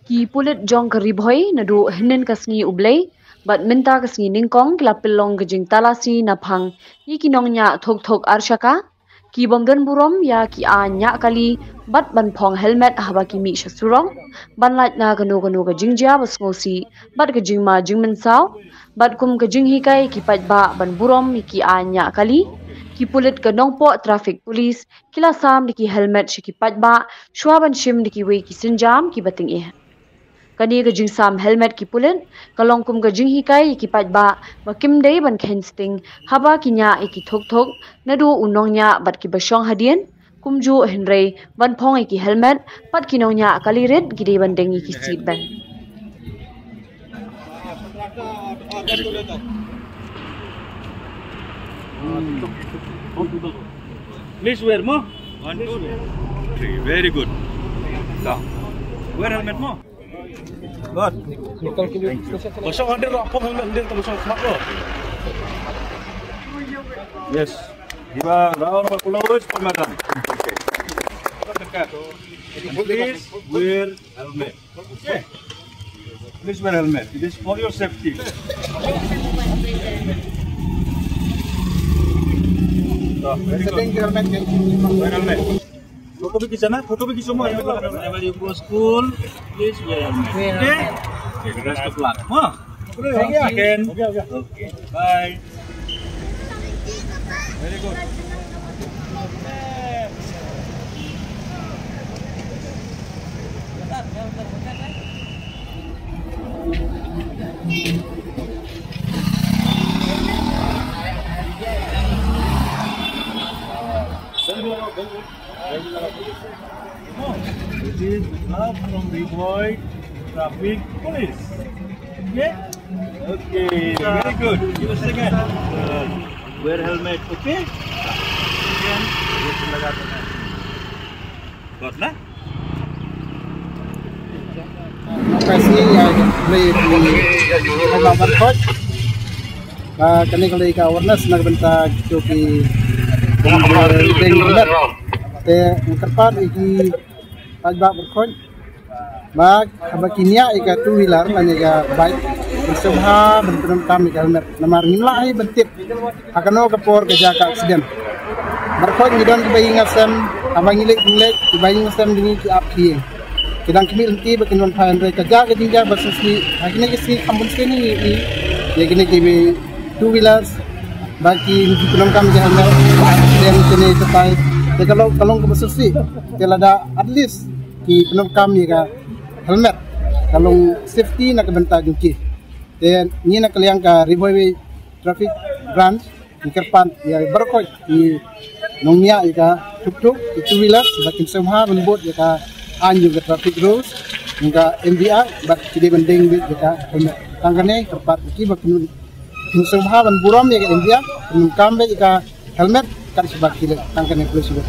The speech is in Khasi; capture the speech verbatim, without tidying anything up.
Ki pulit jong ka Ri Bhoi naduh hynnin ka sngi U Blei bad mynta ka sngi nyngkong ki la pynlong ka jingtalasi naphang ïa ki nongñiah thok thok ar shaka, ki bym don burom ïa ki aiñ ñiah kali bad ban phong helmet haba ki mih sha surok, ban lait na kano kano ka jingjia ba sngewsih bad ka jingma jingmynsaw, bad kum ka jinghikai ki paidbah ban burom ïa ki aiñ ñiah kali, ki pulit ka Nongpoh Traffic Police ki la sam da ki helmet sha ki paidbah shuwa ban shim da kiwei ki sienjam kiba tyngeh. Kane ka jingsam helmet ki pulit ka long kum ka jinghikai ïa ki paidbah ba kim dei ban kheiñ sting haba ki ñiah ïa ki thok thok, naduh u nongñiah bad kiba shong hadien, kumjuh hynrei ban phong ïa ki helmet, bad ki nongñiah kali rit ki dei ban deng ïa ki seat belt. Please wear mo. One, two, three. Very good. Now, wear helmet mo. Good. Bosong hadir, apa helmet hadir, bosong smart mo. Yes. Iba round of applause for madam. Please wear helmet. Okay. Please wear helmet. It is for your safety. So, very good. Wear helmet. Photo bhi khichna, photo bhi khichna. Whenever you go school, please wear helmet. Okay? Okay, best of luck. Huh? Again. Okay, okay. Okay. Bye. Very good. This is Bob from Ri Bhoi Traffic Police. Okay? Okay, very good. Give us a second. Good. Wear helmet, okay? Again. Got na? Makasih ya, beli di Babat Coach. Ba kane ka dei ka awareness na ka bynta kito ki deng helmet. Te nga kyrpad ïa ki paidbah baroh khoit ba haba ki ñiah ïa ka two wheeler lane ïa ka bike, ban sngewbha ban pyndonkam ïa ka helmet. Namar ngim lah hi ban tip ha kano ka por ka jia ka accident. Baroh khoit ngi don kiba ïing sem, haba ngi leit ngi leit, kiba ïing sem jong ngi ki ap ki ïing. Ki dang khmih lynti ba kin wan phai, hynrei ka jia ka jingjia ba sngewsih. Ha kine ki sngi kham bun sngi ngi ïohi ïa kine ki two wheelers ba ki, ki pyndonkam ïa ka helmet, accident kine ki tai. Te ka long, ka long kaba sngewsih. Te lada at least ki pyndonkam ïa ka helmet, ka long safety na ka bynta jong ki. Te ngi na ka liang ka Ri Bhoi Traffic Branch, ngi kyrpad ïa baroh khoit ki nongñiah ïa ka tuk tuk, ki two wheeler, ba kin sngewbha ban bud ïa ka aiñ jong ka traffic rules, jong ka M V R, bad ki dei ban deng beit ïa ka helmet. Tang kane kyrpad ïa ki ba kin, kin sngewbha ban burom ïa ka M V R, kin kam beit ïa ka helmet, kat shaba ki leit. Tang kane, khublei shibun.